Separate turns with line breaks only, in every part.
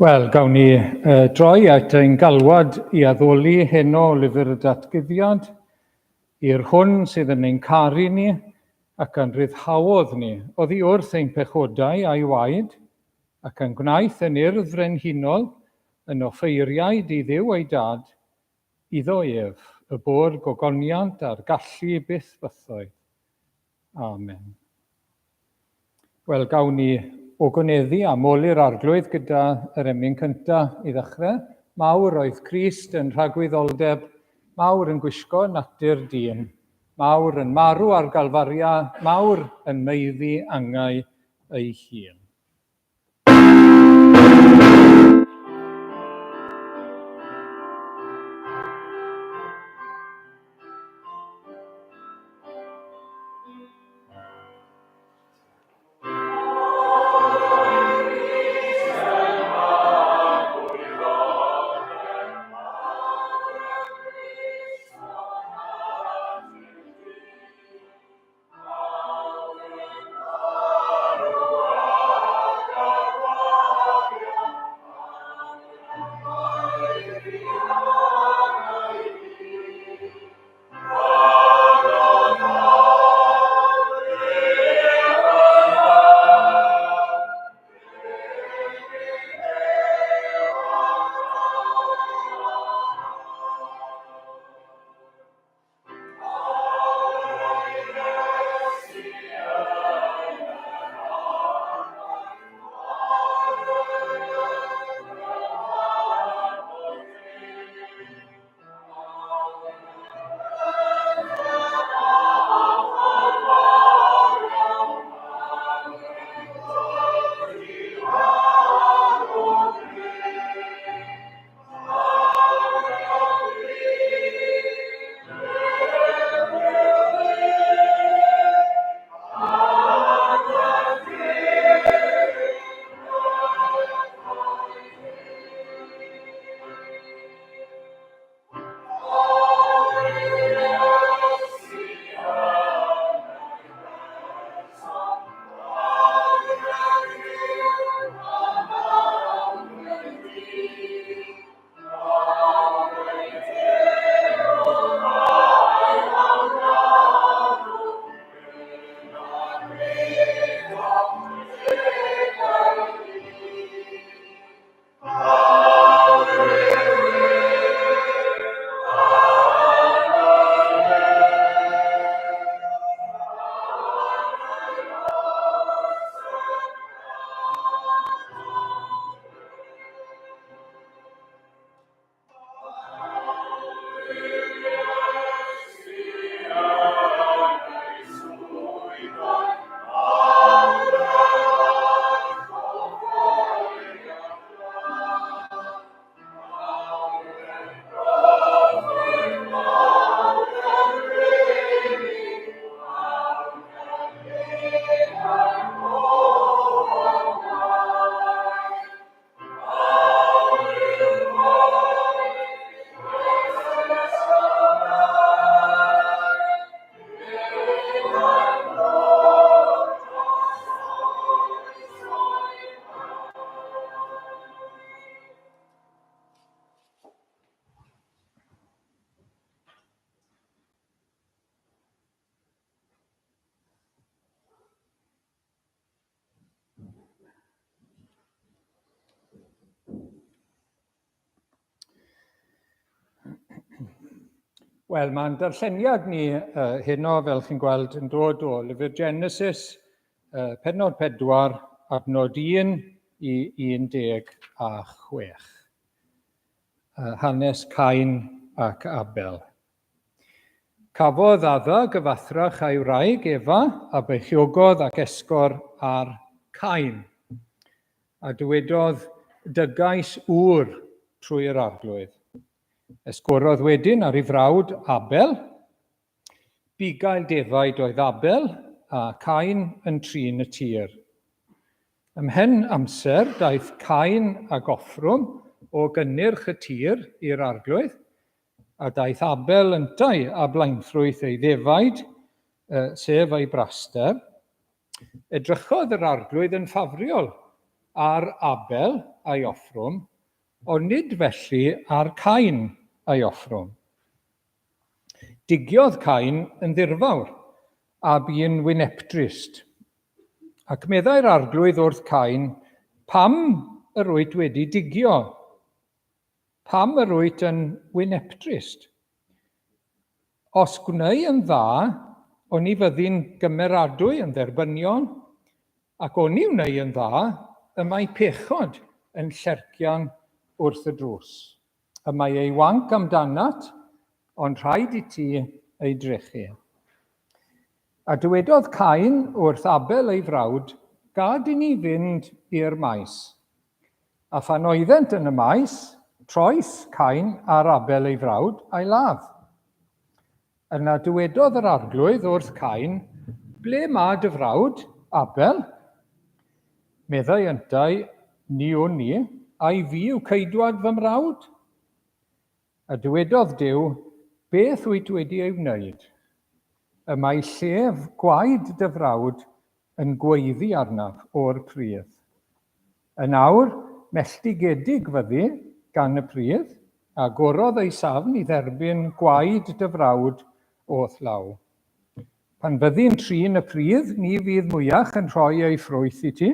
Wel, gawn ni uh, droi at ein galwad i addoli heno o lyfr y datguddiad, i'r hwn sydd yn ein caru ni ac yn rhyddhaodd ni oddi wrth ein pechodau a'i waed, ac yn gwnaeth yn urdd frenhinol yn offeiriaid i Dduw ei dad, iddo ef, y bo'r gogoniant a'r gallu byth bythoedd. Amen. Wel, gawn ni ogoneddu a moli'r arglwydd gyda yr emyn cyntaf i ddechrau. Mawr oedd Crist yn rhagwyddoldeb, mawr yn gwisgo natur dyn, mawr yn marw ar Galfaria, mawr yn maeddu angau ei hun. Wel, mae'n darlleniad ni uh, heno, fel chi'n gweld, yn dod o lyfr Genesis, uh, penod 4, adnod 1 i 16. Uh, hanes Cain ac Abel. Cafodd Adda gyfathrach a'i wraig, Efa, a beichiogodd ac esgor ar Cain. A dywedodd, Dygais ŵr trwy yr arglwydd. Esgorodd wedyn ar ei frawd Abel. Bugail defaid oedd Abel, a Cain yn trin y tir. Ymhen amser daeth Cain ag offrwm o gynnyrch y tir i'r arglwydd, A daeth Abel yntau â blaenffrwyth ei ddefaid, sef ei braster. Edrychodd yr arglwydd yn ffafriol ar Abel a'i offrwm, ond nid felly ar Cain a'i offrwm. Digiodd Cain yn ddirfawr, a bu'n wynebdrist. Ac meddai'r Arglwydd wrth Cain, Pam yr wyt wedi digio? Pam yr wyt yn wynebdrist? Os gwneu yn dda, oni fyddi'n gymeradwy yn dderbyniol, ac oni wneu yn dda, y mae pechod yn llercian wrth y drws. Y mae ei wanc amdanat, ond rhaid i ti ei drechu. A dywedodd Cain wrth Abel ei frawd, Gad i ni fynd i'r maes. A phan oeddent yn y maes, troes Cain ar Abel ei frawd, a'i ladd. Yna dywedodd yr Arglwydd wrth Cain, Ble mae dy frawd, Abel? Meddai yntau, Ni wn i, ai fi yw ceidwad fy mrawd? A dywedodd Duw, Beth wyt wedi ei wneud? Y mae llef gwaed dy frawd yn gweiddi arnaf o'r pridd. Yn awr, melltigedig fyddi gan y pridd, a gorodd ei safn i dderbyn gwaed dy frawd o'th law. Pan fyddi'n trin y pridd, ni fydd mwyach yn rhoi ei ffrwyth i ti.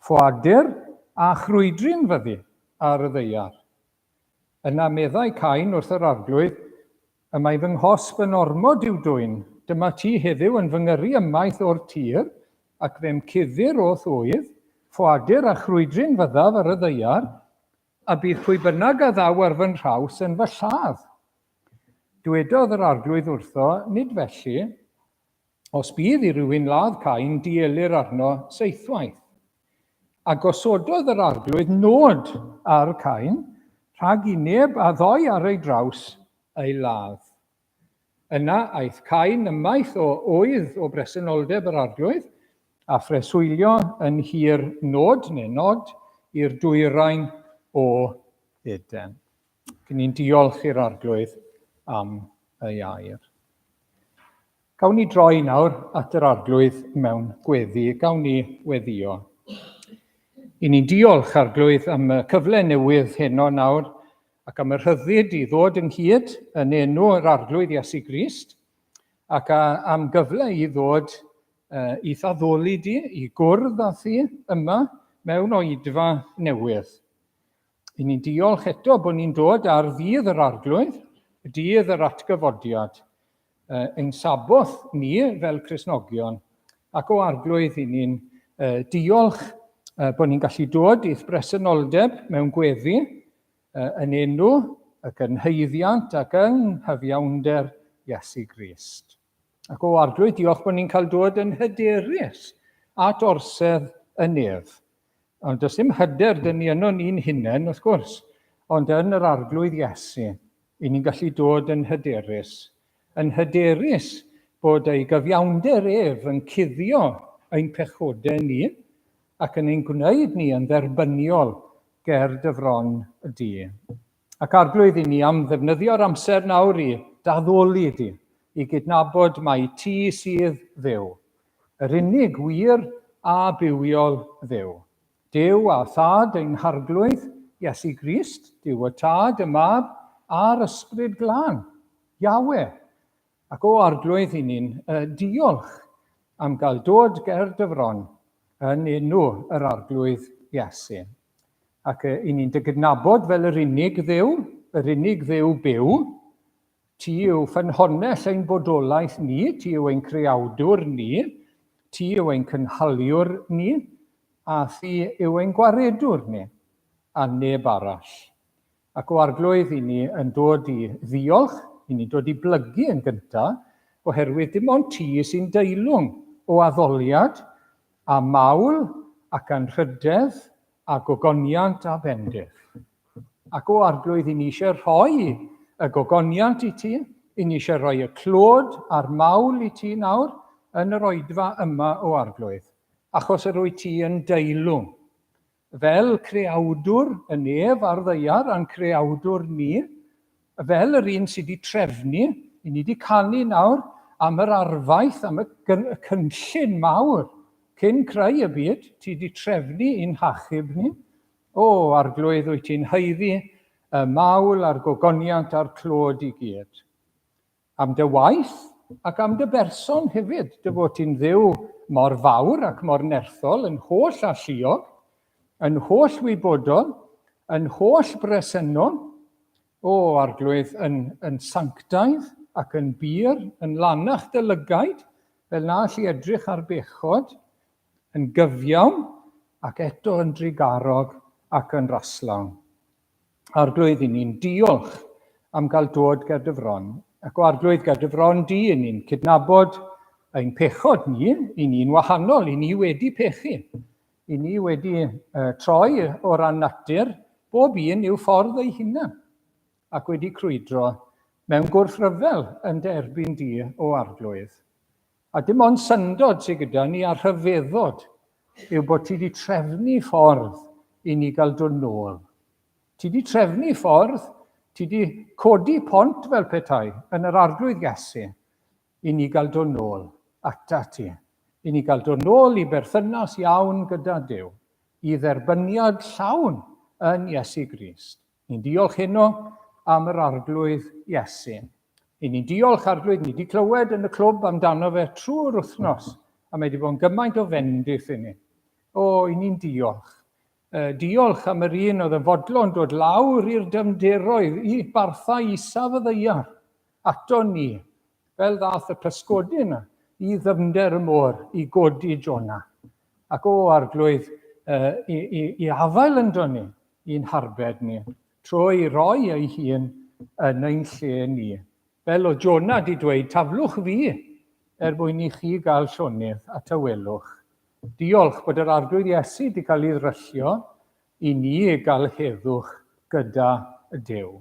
Ffoadur a chrwydryn fyddi ar y ddaear. Yna meddai Cain wrth yr Arglwydd, Y mae fy nghosb yn ormod i'w dwyn. Dyma ti heddiw yn fy ngyrru ymaith o'r tir, ac fe'm cuddir o'th ŵydd, ffoadur a chrwydryn fyddaf ar y ddaear, a bydd pwy bynnag a ddaw ar fy nhraws yn fy lladd. Dwedodd yr Arglwydd wrtho, Nid felly, Os bydd i rywun ladd Cain, dielir arno seithwaith. A gosododd yr Arglwydd nod ar Cain, rhag i neb a ddoi ar ei draws ei ladd. Yna aeth Cain ymaith o oedd o bresenoldeb yr Arglwydd, a phreswylio yn nhir Nod, neu Nod, i'r dwyrain o Eden. Ac ni'n diolch i'r Arglwydd am ei air. Gawn ni droi nawr at yr Arglwydd mewn gweddi. Gawn ni weddio. I ni'n diolch, Arglwydd, am y cyfle newydd heno nawr ac am y rhyddid i ddod ynghyd yn enw yr Arglwydd Iesu Grist ac a, am gyfle i ddod uh, i thaddoli di, i gwrdd â thi yma mewn oedfa newydd. I ni'n diolch eto bod ni'n dod ar ddydd yr Arglwydd, dydd yr atgyfodiad, ein Saboth ni fel Cristnogion, ac o Arglwydd i ni'n diolch bod ni'n gallu dod i'th bresenoldeb mewn gweddi yn enw y gynhaeddiant ac yng nghyfiawnder Iesu Grist. Ac o Arglwydd, diolch bod ni'n cael dod yn hyderus at orsedd y nef. Ond does dim hyder dyn ni yno ni'n hunain, wrth gwrs, ond yn yr Arglwydd Iesu, i ni'n gallu dod yn hyderus. Yn hyderus bod ei gyfiawnder ef yn cuddio ein pechodau ni ac yn ein gwneud ni yn dderbyniol ger dy fron di. Ac Arglwydd, i ni am ddefnyddio'r amser nawr i daddoli di, i gydnabod mai ti sydd Dduw. Yr unig wir a bywiol Dduw. Duw a Thad ein Harglwydd, Iesu Grist, Duw y Tad, y Mab, a'r Ysbryd Glân, Yahweh. Ac o Arglwydd, i ni'n uh, diolch am gael dod ger dy fron yn enw yr Arglwydd Iesu. Ac uh, i ni'n dy gydnabod fel yr unig Dduw, yr unig Dduw byw, Ti yw ffynhonnell ein bodolaeth ni, ti yw ein creawdwr ni, ti yw ein cynhaliwr ni, a thi yw ein gwaredwr ni, a neb arall. Ac o Arglwydd, i ni yn dod i ddiolch, i ni'n dod i blygu yn gyntaf, oherwydd dim ond ti sy'n deilwng o addoliad a mawl ac anrhydedd a gogoniant a bendith. Ac o Arglwydd, i ni eisiau rhoi y gogoniant i ti, i ni eisiau rhoi y clod a'r mawl i ti nawr yn yr oedfa yma o Arglwydd, achos yr wyt ti yn deilwng. Fel creawdwr y nef a'r ddaear a'n creawdwr ni, fel yr un sydd wedi trefnu, i ni wedi canu nawr am yr arfaeth, am y cynllun mawr. Cyn creu y byd, ti di trefnu i'n hachub ni. O, Arglwydd, wyt ti'n haeddu y mawl a'r gogoniant a'r clod i gyd. Am dy waith ac am dy berson hefyd, dy fod ti'n Dduw mor fawr ac mor nerthol, yn holl alluog, yn holl wybodol, yn holl bresennol, o Arglwydd, yn, yn sanctaidd ac yn bur, yn lanach dy lygaid, fel na allu edrych ar bechod, yn gyfiawn ac eto yn drugarog ac yn raslawn. Arglwydd, i ni'n diolch am gael dod ger dy fron. Ac o Arglwydd, ger dy fron di, i ni'n cydnabod ein pechod ni, i ni'n wahanol, i ni wedi pechu. I ni wedi uh, troi o ran natur, bob un i'w ffordd ei hunan, ac wedi crwydro mewn gwrthryfel yn dy erbyn di o Arglwydd. A dim ond syndod sydd gyda ni a rhyfeddod yw bod ti wedi trefnu ffordd i ni gael dod nôl. Ti wedi trefnu ffordd, ti wedi codi pont fel petai yn yr Arglwydd Iesu i ni gael dod nôl ata ti. I ni gael dod nôl i berthynas iawn gyda Duw, i dderbyniad llawn yn Iesu Grist. Ni'n diolch heno am yr Arglwydd Iesu. I ni'n diolch, Arglwydd, ni wedi clywed yn y clwb amdano fe trwy'r wythnos, a mae wedi bod yn gymaint o fendith i ni. O, i ni'n diolch. Uh, diolch am yr un oedd yn fodlon dod lawr i'r dyfnderoedd, i barthau isaf y ddeiar, ato ni, fel ddath y pysgodyn i ddyfnder y môr i godi Jona. Ac o, Arglwydd, uh, i, i, i afael ynddo ni, i'n harbed ni, trwy roi ei hun yn ein lle ni. Fel o Jona di dweud, taflwch fi er mwyn i chi gael llonydd a tawelwch. Diolch bod yr Arglwydd Iesu di cael ei ddryllio i ni gael heddwch gyda Duw.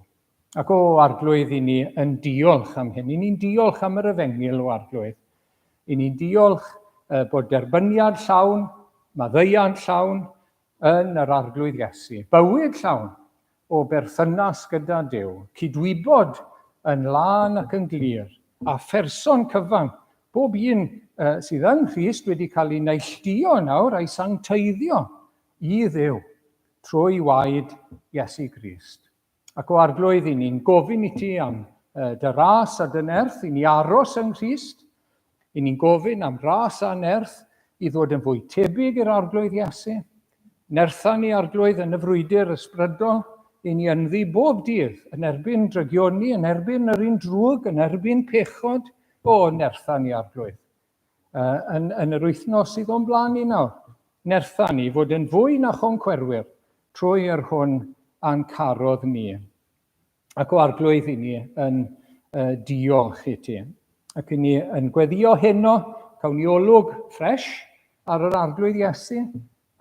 Ac o Arglwydd, i ni yn diolch am hyn. I ni'n diolch am yr efengyl o Arglwydd. I ni'n diolch bod derbyniad llawn, maddeuant llawn yn yr Arglwydd Iesu. Bywyd llawn o berthynas gyda Duw, cydwybod yn lân ac yn glir, a pherson cyfan, bob un uh, sydd yng Nghrist wedi cael ei neilltuo nawr a'i sancteiddio i Dduw trwy waed Iesu Grist. Ac o Arglwydd, i ni'n gofyn i ti am dy ras a dy nerth, i ni aros yng Nghrist. I ni'n gofyn am ras a nerth i ddod yn fwy tebyg i'r Arglwydd Iesu. Nertha ni, Arglwydd, yn y frwydr ysbrydol, i ni ynddi bob dydd, yn erbyn drygioni, yn erbyn yr un drwg, yn erbyn pechod. O, nertha ni, Arglwydd. Uh, yn, yn yr wythnos sydd o'n blaen ni nawr. Nertha ni fod yn fwy na choncwerwyr trwy yr hwn a'n carodd ni. Ac o Arglwydd i ni yn uh, diolch i ti. Ac i ni yn gweddio heno, cawn ni olwg ffres ar yr Arglwydd Iesu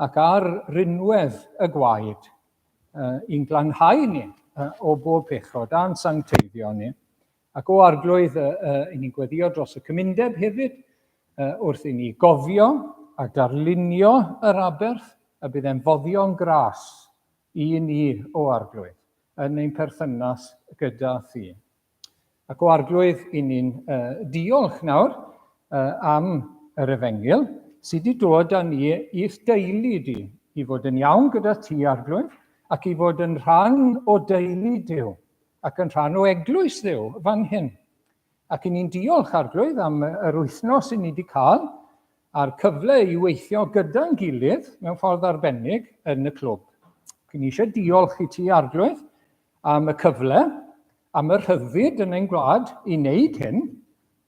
ac ar rinwedd y gwaed uh, i'n glanhau ni uh, o bob pechod a'n sancteiddio ni. Ac o Arglwydd, i ni'n gweddio dros y cymundeb hefyd, wrth i ni gofio a darlunio yr aberth, y bydd e'n foddion gras i ni, o Arglwydd, yn ein perthynas gyda thi. Ac o Arglwydd, i ni'n uh, diolch nawr uh, am yr efengyl sydd wedi dod â ni i'th deulu di, i fod yn iawn gyda ti, Arglwydd, ac i fod yn rhan o deulu Duw. ac yn rhan o eglwys Dduw fan hyn. Ac i ni'n diolch Arglwydd am yr wythnos i ni wedi cael a'r cyfle i weithio gyda'n gilydd mewn ffordd arbennig yn y clwb. Ac i ni eisiau diolch i ti Arglwydd am y cyfle, am y rhyddid yn ein gwlad i wneud hyn,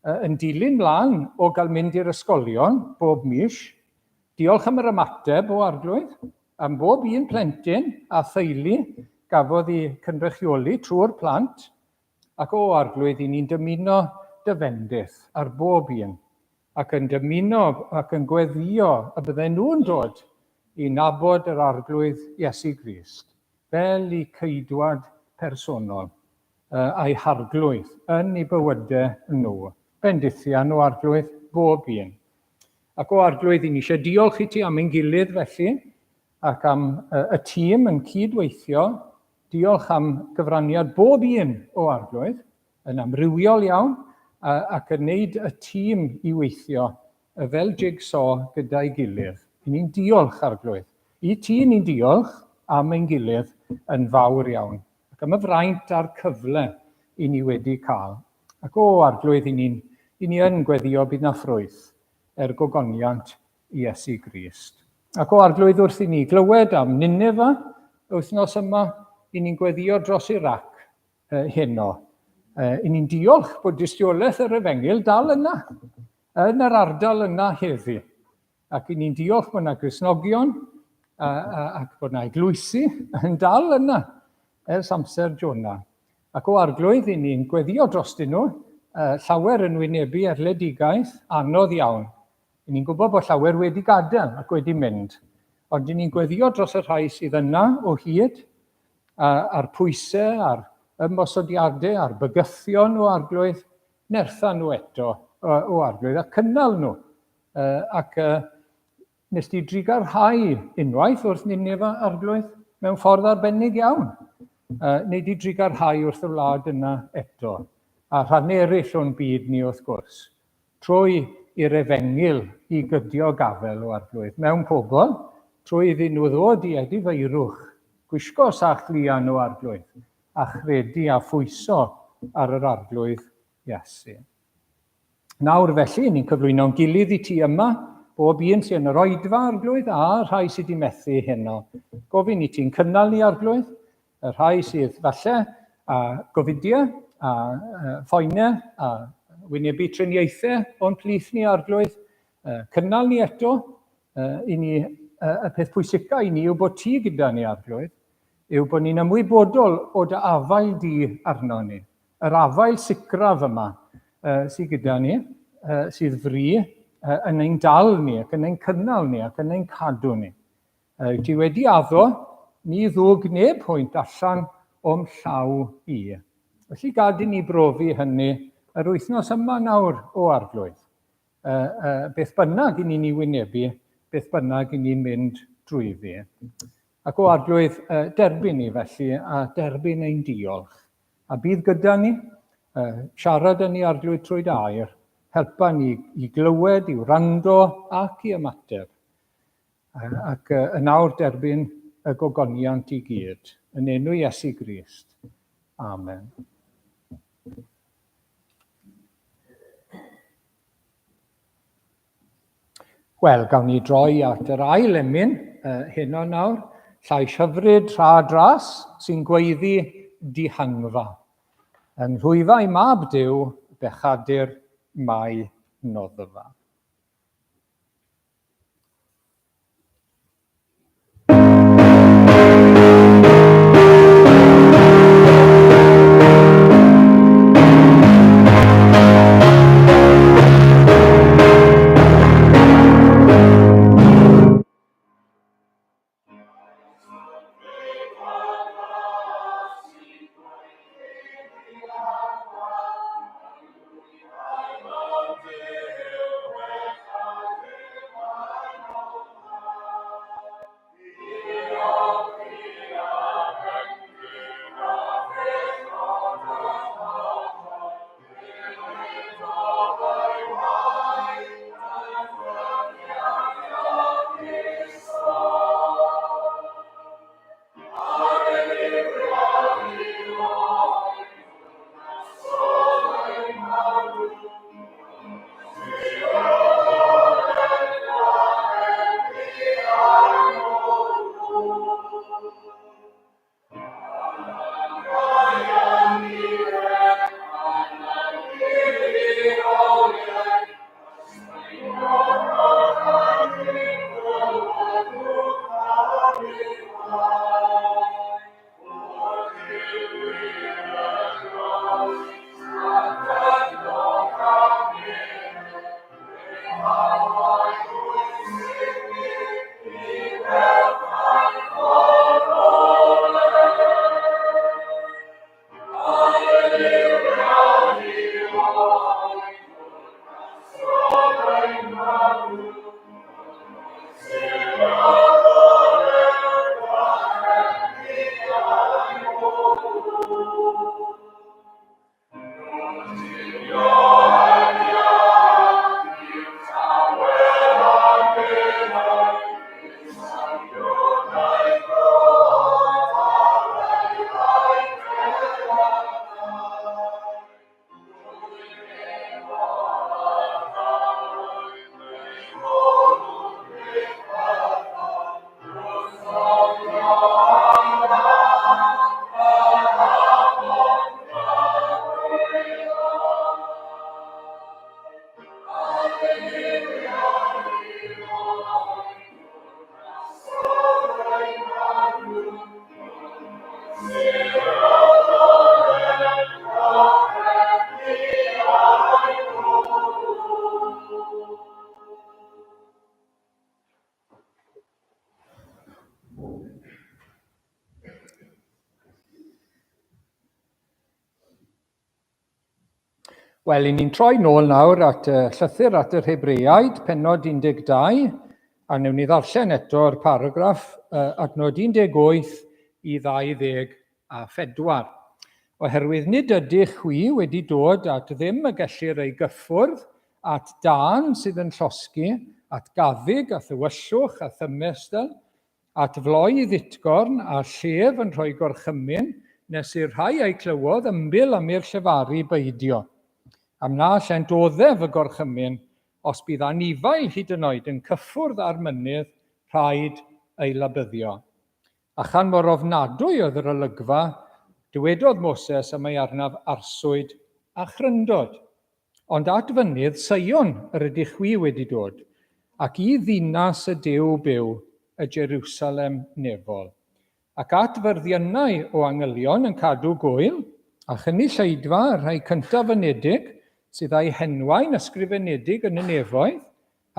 yn dilyn mlaen o gael mynd i'r ysgolion bob mis. Diolch am yr ymateb o Arglwydd, am bob un plentyn a theulu gafodd eu cynrychioli trwy'r plant, ac o Arglwydd, i ni'n dymuno dy fendith ar bob un, ac yn dymuno ac yn gweddïo y bydden nhw'n dod i nabod yr Arglwydd Iesu Grist fel eu ceidwad personol a'i harglwydd yn eu bywydau nhw. Bendithia nhw, Arglwydd, bob un. Ac o Arglwydd, i ni eisiau diolch i ti am ein gilydd felly, ac am y tîm yn cyd-weithio. Diolch am gyfraniad bob un o Arglwydd, yn amrywiol iawn, ac yn wneud y tîm i weithio fel jig-so gyda'i gilydd. I ni'n diolch, Arglwydd. I ti ni'n diolch am ein gilydd yn fawr iawn, ac am y fraint a'r cyfle i ni wedi cael. Ac o, Arglwydd, i ni'n i ni yn gweddio bydd na ffrwyth er gogoniant Iesu Grist. Ac o Arglwydd, wrth i ni glywed am Nineveh wythnos yma, i ni'n gweddio dros Iraq heno. I ni'n diolch bod dystiolaeth yr Efengyl dal yna, yn yr ardal yna heddi. Ac i ni'n diolch bod yna Gristnogion ac bod yna eglwysi yn dal yna ers amser Jonah. Ac o Arglwydd, i ni'n gweddio drostyn nhw, llawer yn wynebu erledigaeth anodd iawn. I ni'n gwybod bod llawer wedi gadael ac wedi mynd, ond i ni'n gweddio dros y rhai sydd yna o hyd, a'r pwysau, a'r ymosodiadau, a'r bygythion o Arglwydd, nertha nhw eto o Arglwydd, a cynnal nhw. Ac nes di drugarhau unwaith wrth Nineveh, Arglwydd, mewn ffordd arbennig iawn. Neu di drugarhau wrth y wlad yna eto, a rhannau eraill o'n byd ni wrth gwrs, trwy i'r efengyl i gydio gafel o Arglwydd mewn pobl, trwy iddyn nhw ddod i edifeirwch, gwisgo sach lian o Arglwydd, a chredu a phwyso ar yr Arglwydd Iesu. Nawr felly, ni'n cyflwyno'n gilydd i ti yma, bob un sy'n yn yr oedfa, Arglwydd, a rhai sydd wedi methu heno. Gofyn i ti'n cynnal ni, Arglwydd, y rhai sydd falle a gofidiau, a phoenau, a wynebu triniaethau o'n plith ni, Arglwydd. Cynnal ni eto, i ni, y peth pwysica i ni yw bod ti gyda ni, Arglwydd, yw bod ni'n ymwybodol o dy afael di arno ni. Yr afael sicraf yma sydd gyda ni, sydd fri yn ein dal ni ac yn ein cynnal ni ac yn ein cadw ni. Wyt ti wedi addo, ni ddwg neb hwynt allan o'm llaw i. Felly gad i ni brofi hynny yr wythnos yma nawr, o Arglwydd. Beth bynnag i ni'n ei wynebu, beth bynnag i ni'n mynd drwyddi. Ac o Arglwydd, derbyn ni felly, a derbyn ein diolch. A bydd gyda ni, siarad â ni Arglwydd trwy dy air, helpa ni i glywed, i wrando ac i ymateb. Ac yn awr derbyn y gogoniant i gyd. Yn enw Iesu Grist. Amen. Wel, gawn ni droi at yr ail emyn heno nawr. Llais hyfryd tra dras sy'n gweiddi dihangfa. Yng nghlwyfau mab Duw, bechadur mae noddfa. Wel, i ni'n troi nôl nawr at y llythyr at yr Hebreaid, pennod 12, a newn ni ddarllen eto'r paragraff adnod 18 i 24. Oherwydd nid ydych chwi wedi dod at ddim y gellir ei gyffwrdd, at dân sydd yn llosgi, at gaddug a thywyllwch a thymestl, At floi dditgorn a llef yn rhoi gorchymyn, nes i'r rhai a'i clywodd ymbil am i'r llefaru beidio. Am na allent oddef y gorchymyn, os bydd anifail hyd yn oed yn cyffwrdd â'r mynydd, rhaid ei labyddio. A chan mor ofnadwy oedd yr olygfa, dywedodd Moses am ei arnaf arswyd a chryndod. Ond at fynydd Seion yr ydych chwi wedi dod, ac i ddinas y Duw byw, y Jerusalem nefol, ac at fyrddiynau o angylion yn cadw gŵyl, a chynulleidfa y rhai cyntaf anedig, sydd â'u henwau'n ysgrifenedig yn y nefoedd,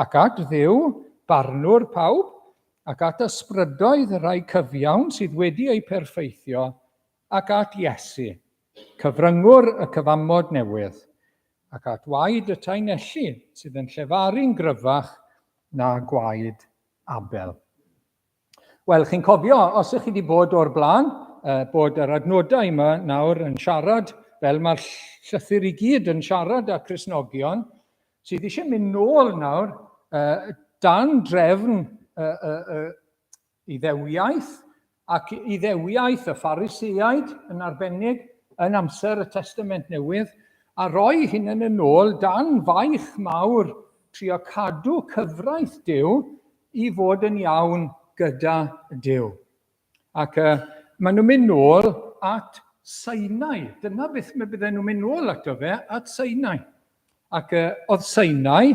ac at Dduw, barnwr pawb, ac at ysbrydoedd y rhai cyfiawn sydd wedi eu perffeithio, ac at Iesu, cyfryngwr y cyfamod newydd, ac at waed y taenelli sydd yn llefaru'n gryfach na gwaed Abel. Wel, chi'n cofio, os ych chi wedi bod o'r blaen, bod yr adnodau yma nawr yn siarad, fel mae'r llythyr i gyd yn siarad â Cristnogion, sydd eisiau mynd nôl nawr dan drefn Iddewiaeth, ac Iddewiaeth y Phariseaid yn arbennig yn amser y Testament Newydd, a roi hunain yn ôl dan faich mawr trio cadw cyfraith Duw i fod yn iawn gyda Duw. Ac uh, maen nhw'n mynd nôl at Sinai. Dyna beth mae bydden nhw'n mynd nôl ato fe, at Sinai. Ac oedd Sinai,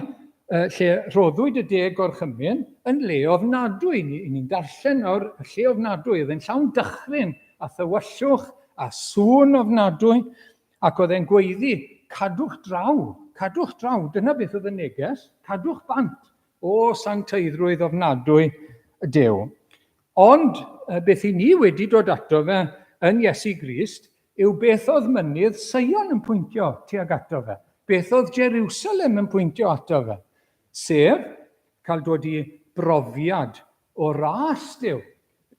lle rhoddwyd y deg gorchymyn, yn le ofnadwy. Ni, ni'n darllen nawr y lle ofnadwy, oedd e'n llawn dychryn a thywyllwch a sŵn ofnadwy, ac oedd e'n gweiddi, cadwch draw, cadwch draw, dyna beth oedd y neges, cadwch bant o sancteiddrwydd ofnadwy y Duw. Ond beth i ni wedi dod ato fe yn Iesu Grist yw beth oedd mynydd Seion yn pwyntio tuag ato fe, beth oedd Jerusalem yn pwyntio ato fe, sef cael dod i brofiad o ras Duw,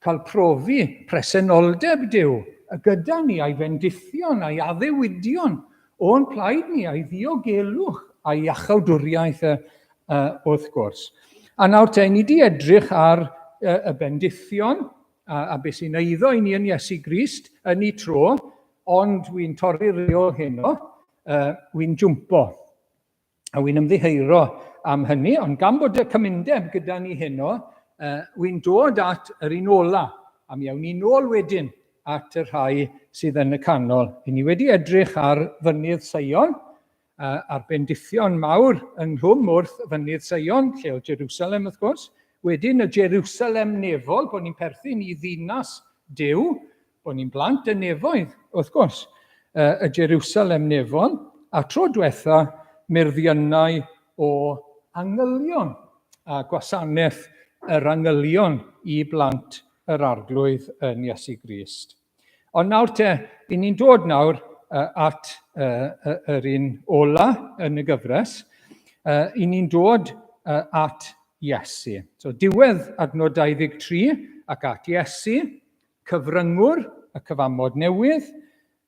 cael profi presenoldeb Duw gyda ni a'i fendithion a'i addewidion o'n plaid ni a'i ddiogelwch a'i iachawdwriaeth e, wrth gwrs. A nawr te, ni di edrych ar y bendithion a beth sy'n eiddo i ni yn Iesu Grist yn ei tro, ond wy'n torri'r reol heno, wy'n jwmpo. A wy'n ymddiheuro am hynny, ond gan bod y cymundeb gyda ni heno, wy'n dod at yr un ola, a mi awn ni nôl wedyn at y rhai sydd yn y canol. I ni wedi edrych ar fynydd Seion, a'r bendithion mawr ynghlwm wrth fynydd Seion, lle oedd Jerusalem wrth gwrs. Wedyn y Jerusalem nefol, bod ni'n perthyn i ddinas Duw, bod ni'n blant y nefoedd, wrth gwrs, y Jerusalem nefol, a tro diwetha, murfiannau o angylion, a gwasanaeth yr angylion i blant yr Arglwydd yn Iesu Grist. Ond nawr te, i ni'n dod nawr at yr un ola yn y gyfres. I ni'n dod at Iesu. So diwedd adnod 23 ac at Iesu, cyfryngwr y cyfamod newydd,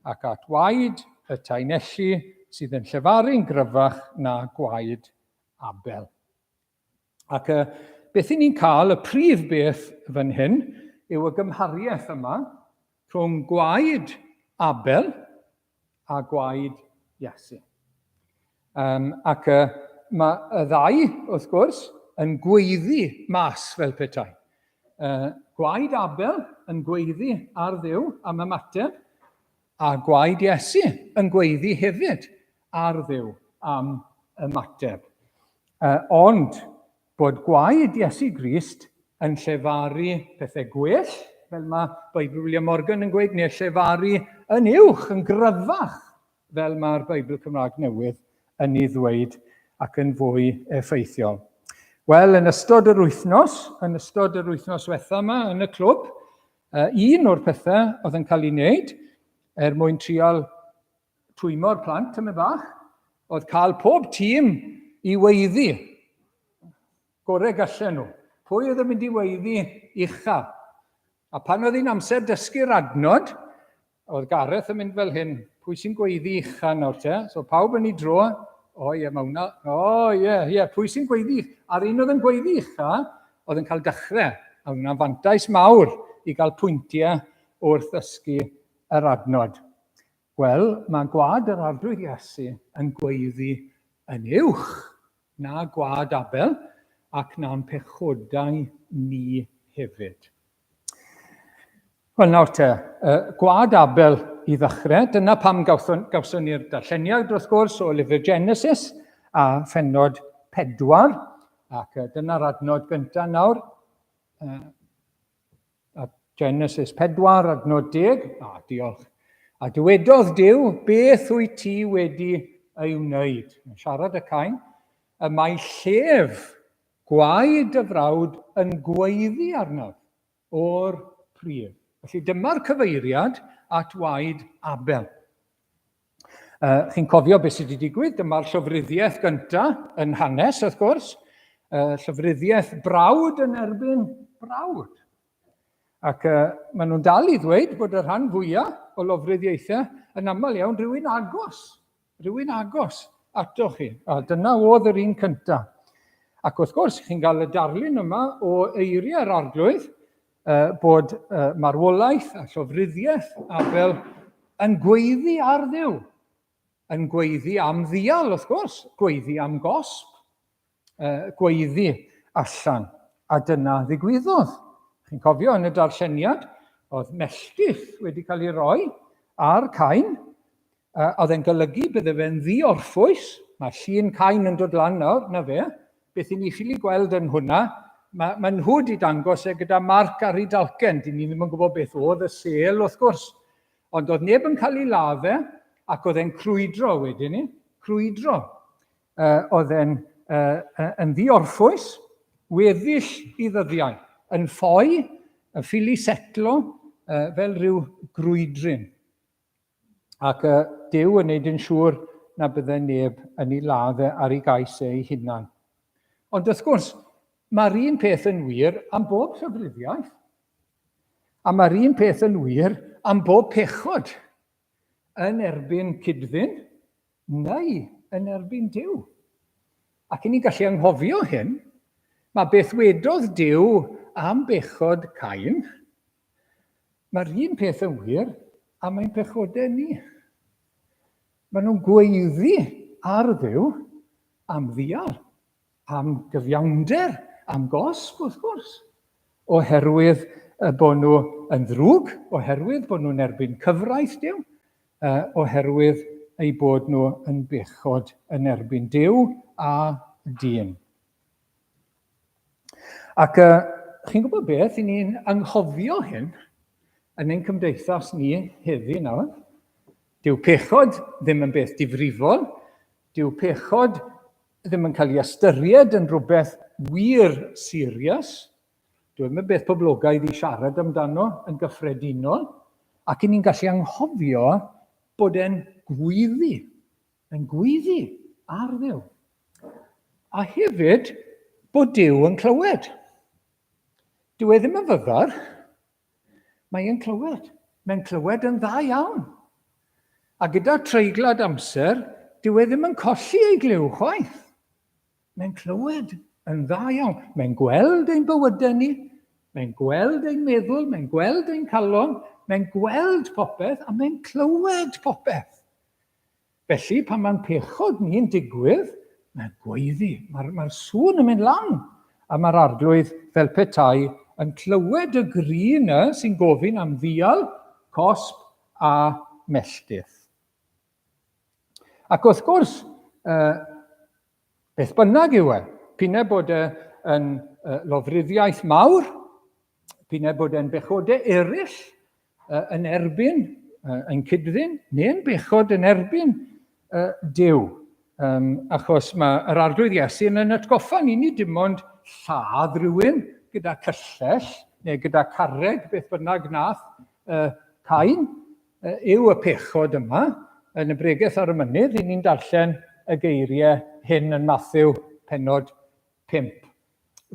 ac at waed y taenelli sydd yn llefaru'n gryfach na gwaed Abel. Ac uh, beth i ni'n cael, y prif beth fan hyn, yw y gymhariaeth yma rhwng gwaed Abel a gwaed Iesu. Um, ac uh, mae y ddau, wrth gwrs, yn gweiddi mas fel petai. Uh, gwaed Abel yn gweiddi ar Dduw am ymateb, A gwaed Iesu yn gweiddi hefyd ar Dduw am ymateb. Ond bod gwaed Iesu Grist yn llefaru pethau gwell, fel mae Beibl William Morgan yn gweud, neu llefaru yn uwch, yn gryfach, fel mae'r Beibl Cymraeg Newydd yn ei ddweud ac yn fwy effeithiol. Wel, yn ystod yr wythnos, yn ystod yr wythnos wetha yma yn y clwb, Un o'r pethau oedd yn cael ei wneud er mwyn trial twymo'r plant tymed bach oedd cael pob tîm i weiddi. Gorau gallen nhw. Pwy oedd yn mynd i weiddi ucha? A pan oedd hi'n amser dysgu'r adnod, oedd Gareth yn mynd fel hyn, pwy sy'n gweiddi ucha nawr te? So pawb yn ei dro, o ie, mae hwnna, o ie, ie, pwy sy'n gweiddi? A'r un oedd yn gweiddi ucha, oedd yn cael dechrau. A hwnna'n fantais mawr i gael pwyntiau wrth ddysgu yr adnod. Wel, mae gwad yr Arglwydd Iesu yn gweiddi yn uwch na gwad Abel ac na'n pechodau ni hefyd. Wel nawr te, gwad Abel i ddechrau, dyna pam gawson, gawson ni'r darlleniad wrth gwrs o lyfr Genesis a phenod 4, ac dyna'r adnod gyntaf nawr. A Genesis 4, adnod 10, a diolch. A dywedodd Duw, beth wyt ti wedi ei wneud? Yn siarad y Cain, y mae llef gwaed dy frawd yn gweiddi arnaf o'r pridd. Felly dyma'r cyfeiriad at waed Abel. Chi'n cofio beth sydd wedi digwydd? Dyma'r llofruddiaeth gyntaf yn hanes, wrth gwrs. Llofruddiaeth brawd yn erbyn brawd. Ac maen nhw'n dal i ddweud bod y rhan fwyaf o lofruddiaethau yn aml iawn rhywun agos. Rhywun agos atoch chi. A dyna oedd yr un cyntaf. Ac wrth gwrs, chi'n cael y darlun yma o eiriau'r arglwydd, bod marwolaeth a llofruddiaeth Abel yn gweiddi ar Dduw, yn gweiddi am ddial, wrth gwrs, gweiddi am gosb, gweiddi allan. A dyna ddigwyddodd. Chi'n cofio yn y darlleniad, oedd melltith wedi cael ei roi ar Cain, Oedd e'n golygu bydde fe'n ddi-orffwys. Mae llun Cain yn dod lan nawr, na fe. Beth i ni ffili gweld yn hwnna, mae, mae nhw wedi dangos e gyda marc ar ei dalcen. Dyn ni ddim yn gwybod beth oedd y sêl, wrth gwrs. Ond oedd neb yn cael ei ladd e, ac oedd e'n crwydro wedyn ni. Crwydro. Oedd e'n yn ddi-orffwys, weddill i ddyddiau, yn ffoi, yn ffili setlo, fel rhyw grwydryn. Ac uh, Duw yn neud yn siŵr na bydde neb yn ei ladd e ar ei gais e ei hunan. Ond wrth gwrs, mae'r un peth yn wir am bob llofruddiaeth. A mae'r un peth yn wir am bob pechod yn erbyn cyd-ddyn neu yn erbyn Duw. Ac i ni'n gallu anghofio hyn, mae beth wedodd Duw am bechod Cain, Mae'r un peth yn wir am ein pechodau ni. Maen nhw'n gweiddi ar Dduw am ddial, am gyfiawnder, am gosb, wrth gwrs, oherwydd bod nhw yn ddrwg, oherwydd bod nhw'n erbyn cyfraith Duw, oherwydd eu bod nhw yn bechod yn erbyn Duw a dyn. Ac uh, chi'n gwybod beth, i ni'n anghofio hyn yn ein cymdeithas ni heddi nawr. Dyw pechod ddim yn beth difrifol, dyw pechod ddim yn cael ei ystyried yn rhywbeth wir serious, dyw e ddim yn beth poblogaidd i siarad amdano yn gyffredinol, ac i ni'n gallu anghofio bod e'n gwyddi, yn gwyddi ar Dduw. A hefyd bod Duw yn clywed. Dyw e ddim yn fyddar, mae e'n clywed. Mae'n clywed yn dda iawn. A gyda treiglad amser, dyw e ddim yn colli ei glyw chwaith. Mae'n clywed yn dda iawn. Mae'n gweld ein bywydau ni, mae'n gweld ein meddwl, mae'n gweld ein calon, mae'n gweld popeth a mae'n clywed popeth. Felly, pan mae'n pechod ni'n digwydd, mae'n gweiddi, mae'r mae sŵn yn mynd lan, a mae'r arglwydd fel petai yn clywed y gri yna sy'n gofyn am ddial, cosb a melltith. Ac wrth gwrs, uh, beth bynnag yw e, p'un bod e yn uh, lofruddiaeth mawr, p'un bod e'n bechodau eraill, yn erbyn ein cyd-ddyn, neu'n bechod yn erbyn Duw. Achos mae yr Arglwydd Iesu yn ein atgoffa ni, nid dim ond lladd rhywun gyda cyllell neu gyda carreg, beth bynnag nath Cain, yw y pechod yma. Yn y bregeth ar y mynydd, i ni'n darllen y geiriau hyn yn Mathew pennod 5.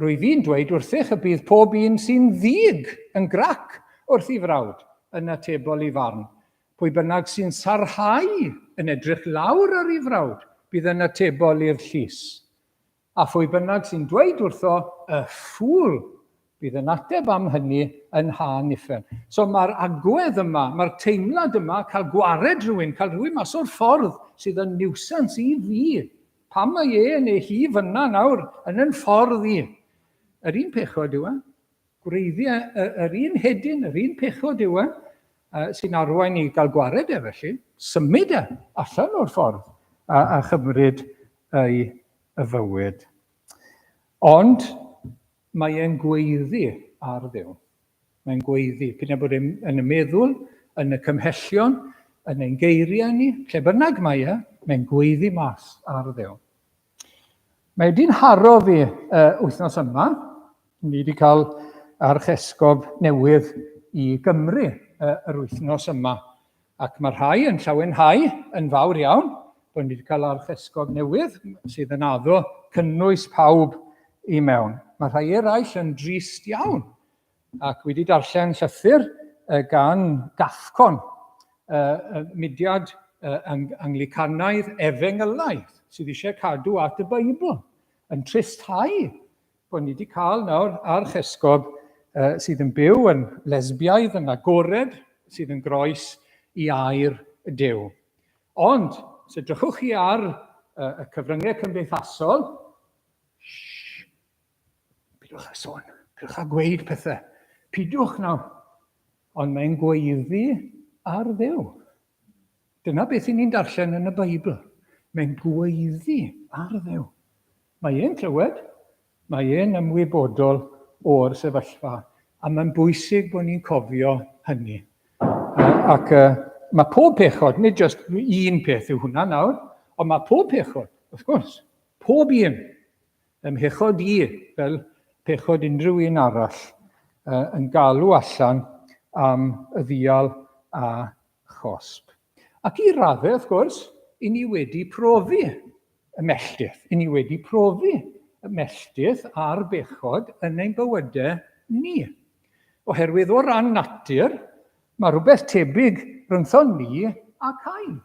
Rwyf i'n dweud wrthych y bydd pob un sy'n ddig yn grac wrth ei frawd yn atebol i farn. Pwy bynnag sy'n sarhau yn edrych lawr ar ei frawd bydd yn atebol i'r llys. A phwy bynnag sy'n dweud wrtho, y ffŵl, bydd yn ateb am hynny yn thân uffern. So mae'r agwedd yma, mae'r teimlad yma, cael gwared rhywun, cael rhywun mas o'r ffordd sydd yn niwsans i fi. Pam mae e neu hi fyna nawr yn yn ffordd i? Yr un pechod yw e. Gwreiddiau yr un hedyn, yr un pechod yw e, sy'n arwain i gael gwared e felly, symud e allan o'r ffordd a, a chymryd ei y fywyd. Ond mae e'n gweiddi ar Dduw. Mae'n gweiddi, p'un ai bod e'n yn y meddwl, yn y cymhellion, yn ein geiriau ni, lle bynnag mae e, mae'n gweiddi mas ar Dduw. Mae wedi'n haro fi uh, wythnos yma. Ni wedi cael archesgob newydd i Gymru uh, yr wythnos yma. Ac mae rhai yn llawenhau yn fawr iawn bod ni wedi cael archesgob newydd sydd yn addo cynnwys pawb i mewn. Mae rhai eraill yn drist iawn ac wedi darllen llythyr gan Gafcon, mudiad Anglicanaidd efengylaidd sydd eisiau cadw at y Beibl, yn tristhau bod ni wedi cael nawr archesgob uh, sydd yn byw yn lesbiaidd, yn agored, sydd yn groes i air Duw. Ond, os edrychwch chi ar uh, y cyfryngau cymdeithasol, shh, pidwch â sôn, pidwch â gweud pethau, pidwch nawr. Ond mae'n gweiddi ar Dduw. Dyna beth i ni'n darllen yn y Beibl. Mae'n gweiddi ar Dduw. Mae e'n clywed, mae e'n ymwybodol o'r sefyllfa, a mae'n bwysig bod ni'n cofio hynny. Ac uh, mae pob pechod, nid jyst un peth yw hwnna nawr, ond mae pob pechod, wrth gwrs, pob un, ym mhechod i, fel pechod unrhyw un arall, uh, yn galw allan am y ddial a chosb. Ac i raddau, wrth gwrs, i ni wedi profi y melltith. I ni wedi profi y melltith a'r bechod yn ein bywydau ni. Oherwydd o ran natur, mae rhywbeth tebyg rhyngthon ni a Cain.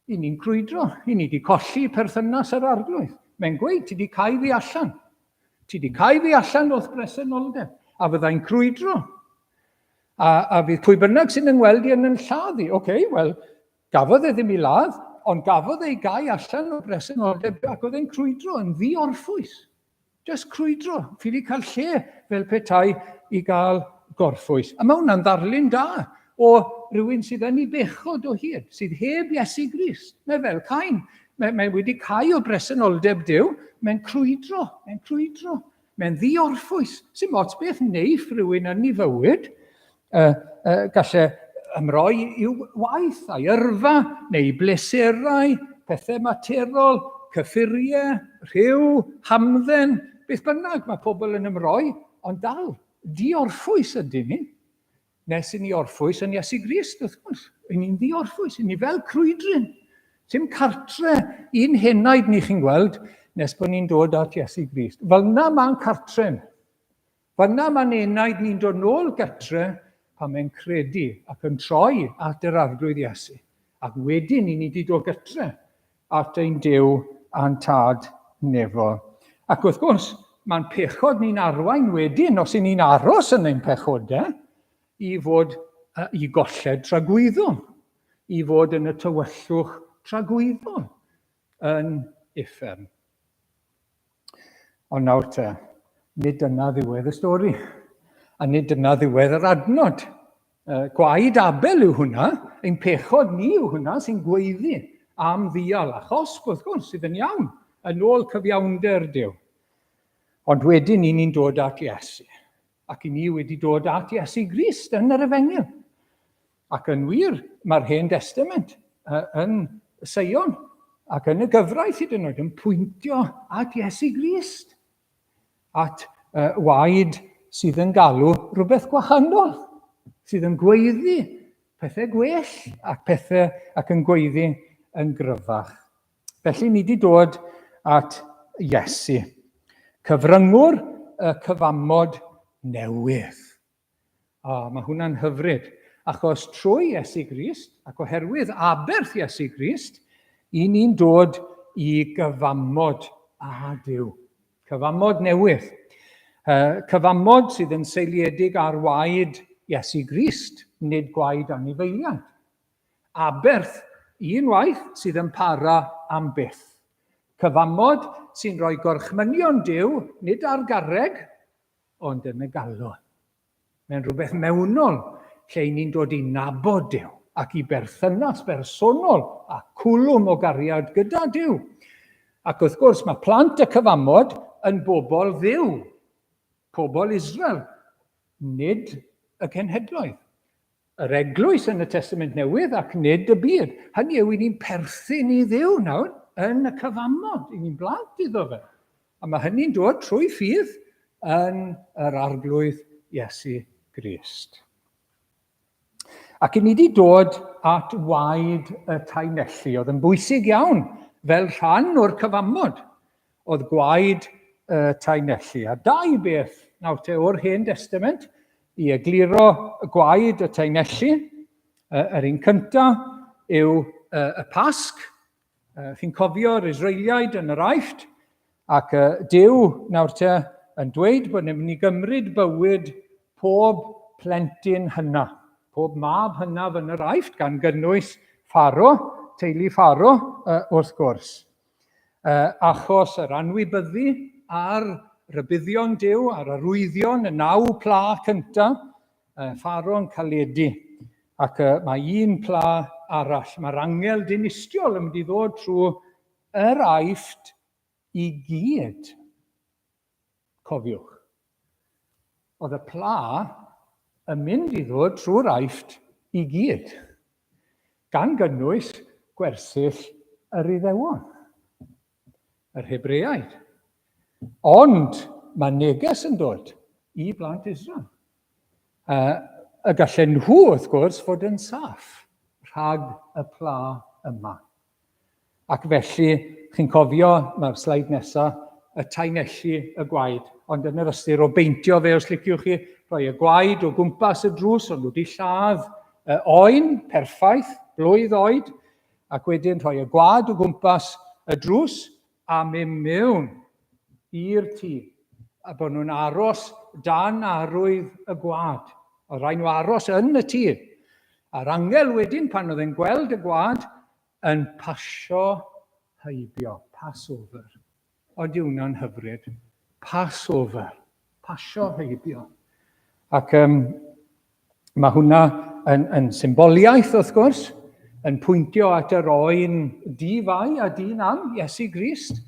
I ni'n crwydro, i ni wedi colli perthynas yr arglwydd. Mae'n gweud, ti wedi cael fi allan. Ti wedi cael fi allan o'th bresenoldeb, a fyddai'n crwydro. A, a fydd pwy bynnag sy'n yngweld i yn yn lladd i. Oce, okay, wel, gafodd e ddim i ladd, ond gafodd ei gau allan o bresenoldeb ac oedd e'n crwydro yn ddi-orffwys. Just crwydro, ffili cael lle fel petai i gael gorffwys. A mae hwnna'n ddarlun da o rywun sydd yn ei bechod o hyd, sydd heb Iesu Grist. Mae fel Cain. Mae, mae wedi cau o bresenoldeb Duw, mae'n crwydro, mae'n crwydro. Mae'n ddi-orffwys. Sy'n ots beth neiff rhywun yn ei fywyd. Uh, uh, gallai ymroi i'w waith a'i yrfa neu bleserau, pethau materol, cyffuriau, rhyw, hamdden, beth bynnag mae pobl yn ymroi, ond dal, di-orffwys ydyn ni. Nes i ni orffwys yn Iesu Grist, wrth gwrs. I ni'n ddi-orffwys, i ni fel crwydryn. Sim cartre i'n henaid ni chi'n gweld, nes bod ni'n dod at Iesu Grist. Fel yna mae'n cartre. Fel yna mae'n enaid ni'n dod nôl gytre pan mae'n credu ac yn troi at yr Arglwydd Iesu. Ac wedyn i ni wedi dod gytre at ein Duw a'n Tad nefol. Ac wrth gwrs, mae'n pechod ni'n arwain wedyn, os y'n ni'n aros yn ein pechodau, i fod i golled tragwyddol, i fod yn y tywyllwch tragwyddol yn uffern. Ond nawr te, nid dyna ddiwedd y stori, a nid dyna ddiwedd yr adnod. Gwaed Abel yw hwnna, ein pechod ni yw hwnna sy'n gweiddi am ddial a chosb, wrth gwrs, sydd yn iawn, yn ôl cyfiawnder Duw. Ond wedyn ni ni'n dod at Iesu, ac i ni wedi dod at Iesu Grist yn yr Efengyl. Ac yn wir, mae'r Hen Destament yn Seion ac yn y gyfraith hyd yn oed yn pwyntio at Iesu Grist, at uh, waed sydd yn galw rhywbeth gwahanol, sydd yn gweiddi pethau gwell ac pethau ac yn gweiddi yn gryfach. Felly ni wedi dod at Iesu, cyfryngwr y cyfamod newydd. O, mae hwnna'n hyfryd, achos trwy Iesu Grist, ac oherwydd aberth Iesu Grist, i ni'n dod i gyfamod â Duw. Cyfamod newydd. Cyfamod sydd yn seiliedig ar waed Iesu Grist, nid gwaed anifeiliaid. Aberth un waith sydd yn para am byth. Cyfamod sy'n rhoi gorchmynion Duw nid ar garreg, ond yn y galon. Mae'n rhywbeth mewnol lle i ni'n dod i nabod Duw ac i berthynas bersonol a cwlwm o gariad gyda Duw. Ac wrth gwrs mae plant y cyfamod yn bobl Dduw, pobl Israel, nid y cenhedloedd. Yr eglwys yn y Testament Newydd ac nid y byd. Hynny yw, i ni'n perthyn i Dduw nawr yn y cyfamod, i ni'n blant iddo fe. A mae hynny'n dod trwy ffydd yn yr Arglwydd Iesu Grist. Ac i ni wedi dod at waed y taenelli, oedd yn bwysig iawn fel rhan o'r cyfamod. oedd gwaed y taenelli. A dau beth nawr te o'r Hen Destament i egluro gwaed y taenelli. Yr un cyntaf yw y Pasg. Chi'n cofio'r Israeliaid yn yr Aifft, ac Duw nawr te yn dweud bod ni'n mynd i gymryd bywyd pob plentyn hynna, pob mab hynaf yn yr Aifft, gan gynnwys Pharo, teulu Pharo, wrth gwrs. Achos yr anwybyddu a'r rhybuddion Duw a'r arwyddion, y naw pla cyntaf, Pharo'n caledu. Ac mae un pla arall, mae'r angel dinistriol yn mynd i ddod trwy yr Aifft i gyd. Cofiwch, oedd y pla yn mynd i ddod trwy'r Aifft i gyd, gan gynnwys gwersyll yr Iddewon, yr Hebreaid. Ond mae neges yn dod i blant Israel. Y gallen nhw, wrth gwrs, fod yn saff rhag y pla yma. Ac felly, chi'n cofio, mae'r sleid nesaf, y taenellu y gwaed, ond yn yr ystyr o beintio fe, os liciwch chi, rhoi y gwaed o gwmpas y drws, ond nhw wedi lladd y oen perffaith, blwydd oed, ac wedyn rhoi y gwaed o gwmpas y drws a mynd mewn i'r tŷ, a bod nhw'n aros dan arwydd y gwaed. Oedd rhaid nhw aros yn y tŷ. A'r angel wedyn, pan oedd e'n gweld y gwad, yn pasio heibio, Passover. Oeddi hwnna'n hyfryd? Passover, pasio heibio. Ac um, mae hwnna yn, yn symboliaeth, wrth gwrs, yn pwyntio at yr oen di-fai a di-nam, Iesu Grist.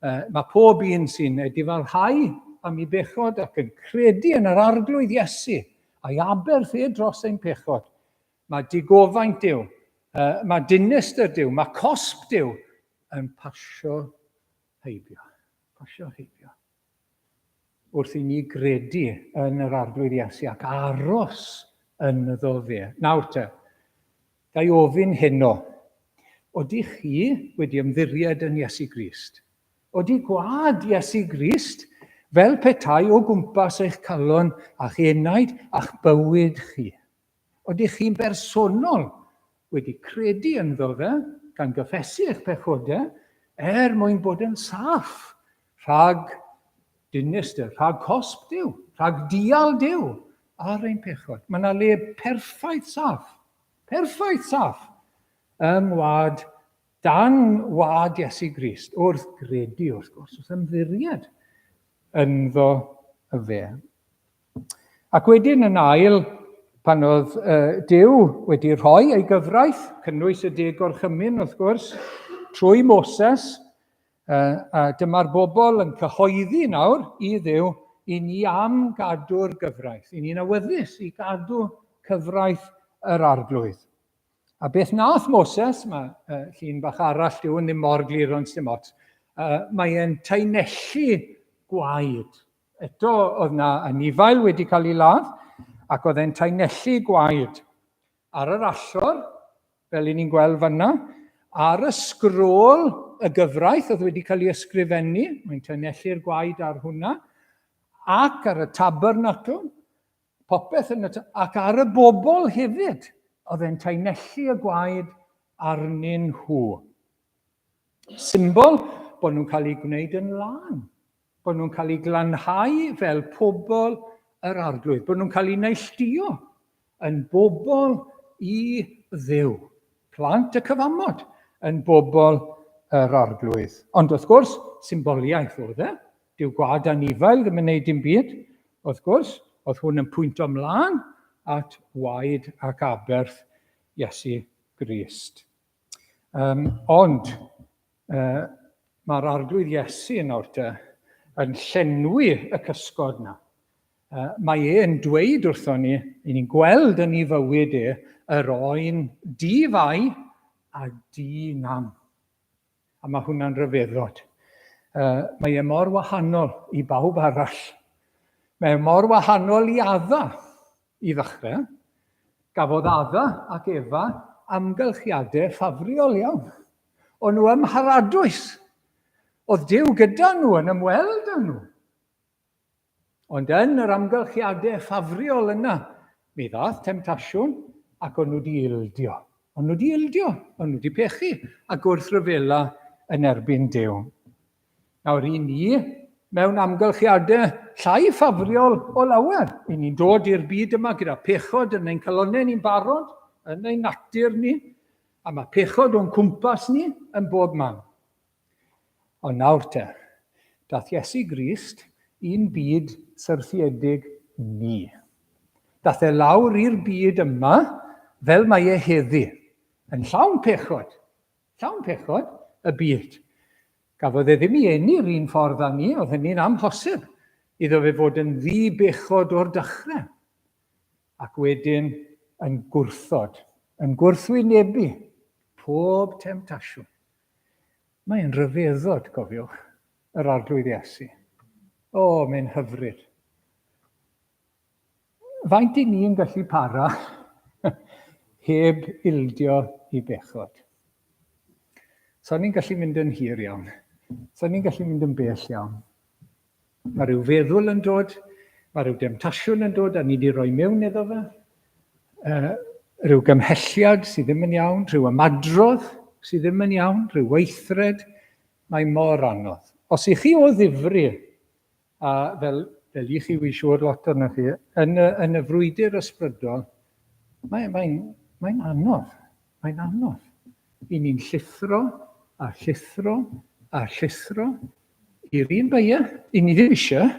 Mae pob un sy'n edifarhau am ei bechod ac yn credu yn yr Arglwydd Iesu a'i aberth e dros ein pechod. Mae digofaint Duw, mae dinistr Duw, mae cosb Duw yn pasio heibio. Pasio heibio. Wrth i ni gredu yn yr Arglwydd Iesu ac aros ynddo fe. Nawr te, ga i ofyn heno, odych chi wedi ymddiried yn Iesu Grist? Odi gwad Iesu Grist fel petai o gwmpas eich calon a'ch enaid a'ch bywyd chi? Odych chi'n bersonol wedi credu ynddo fe, gan gyffesu eich pechodau, er mwyn bod yn saff rhag dinistr, rhag cosb Duw, rhag dial Duw ar ein pechod. Mae yna le perffaith saff, perffaith saff yng ngwlad, dan wlad Iesu Grist, wrth gredu, wrth gwrs, wrth ymddiried ynddo fe. Ac wedyn yn ail, pan oedd uh, Duw wedi rhoi ei gyfraith, cynnwys y deg gorchymyn wrth gwrs, trwy Moses, uh, a dyma'r bobl yn cyhoeddi nawr i Dduw i ni am gadw'r gyfraith, i ni'n awyddus i gadw cyfraith yr arglwydd. A beth nath Moses, mae uh, llun bach arall, dyw yn ddim mor glir ond dim ots, uh, mae e'n taenellu gwaed. Eto, oedd na anifail wedi cael ei ladd, ac oedd e'n taenellu gwaed ar yr allor, fel i ni'n gweld fanna, ar y sgrôl y gyfraith oedd wedi cael ei ysgrifennu, mae'n tanellu'r gwaed ar hwnna, ac ar y tabernacl, popeth yn y, ac ar y bobl hefyd, oedd e'n taenellu y gwaed arnyn nhw. Symbol bod nhw'n cael eu gwneud yn lân, bod nhw'n cael eu glanhau fel pobl yr arglwydd, bod nhw'n cael eu neilltuo yn bobl i Dduw, plant y cyfamod yn bobl yr arglwydd. Ond wrth gwrs, symboliaeth oedd e. Dyw gwad anifail ddim yn neud dim byd. Wrth gwrs, oedd hwn yn pwynto ymlaen at waed ac aberth Iesu Grist. Um, ond mae'r arglwydd Iesu nawr te yn llenwi y cysgod na. Mae e'n dweud wrthon ni, i ni'n gweld yn ei fywyd e, yr oen di-fai a di-nam. A mae hwnna'n rhyfeddod. Mae e mor wahanol i bawb arall. Mae e mor wahanol i Adda i ddechrau. Gafodd Adda ac Efa amgylchiadau ffafriol iawn. O'n nhw ym mharadwys. Oedd Duw gyda nhw yn ymweld â nhw. Ond yn yr amgylchiadau ffafriol yna, mi ddaeth temtasiwn ac o'n nhw wedi ildio. O'n nhw wedi ildio, o'n nhw wedi pechu a gwrthryfela yn erbyn Duw. Nawr i ni, mewn amgylchiadau llai ffafriol o lawer, i ni'n dod i'r byd yma gyda pechod yn ein calonnau ni'n barod, yn ein natur ni, a mae pechod o'n cwmpas ni yn bob man. Ond nawr te, dath Iesu Grist i'n byd syrthiedig ni. Dath e lawr i'r byd yma fel mae e heddi, yn llawn pechod, llawn pechod y byd. Gafodd e ddim ei eni'r un ffordd â ni, oedd hynny'n amhosib iddo fe fod yn ddi-bechod o'r dechrau. Ac wedyn yn gwrthod, yn gwrthwynebu pob temtasiwn. Mae'n rhyfeddod, cofiwch, yr Arglwydd Iesu. O, mae'n hyfryd. Faint i ni'n gallu para heb ildio i bechod? So ni'n gallu mynd yn hir iawn. So ni'n gallu mynd yn bell iawn. Mae rhyw feddwl yn dod, mae rhyw demtasiwn yn dod a ni wedi rhoi mewn iddo fe. Rhyw gymhelliad sydd ddim yn iawn, rhyw ymadrodd sydd ddim yn iawn, rhyw weithred. Mae mor anodd. Os i chi o ddifri, a fel, fel i chi, wy'n siŵr lot o'n chi, yn y, yn y frwydr ysbrydol, mae'n mae, mae anodd. Mae'n anodd. I ni'n llithro a llithro a llithro i'r un beiau. I ni ddim eisiau,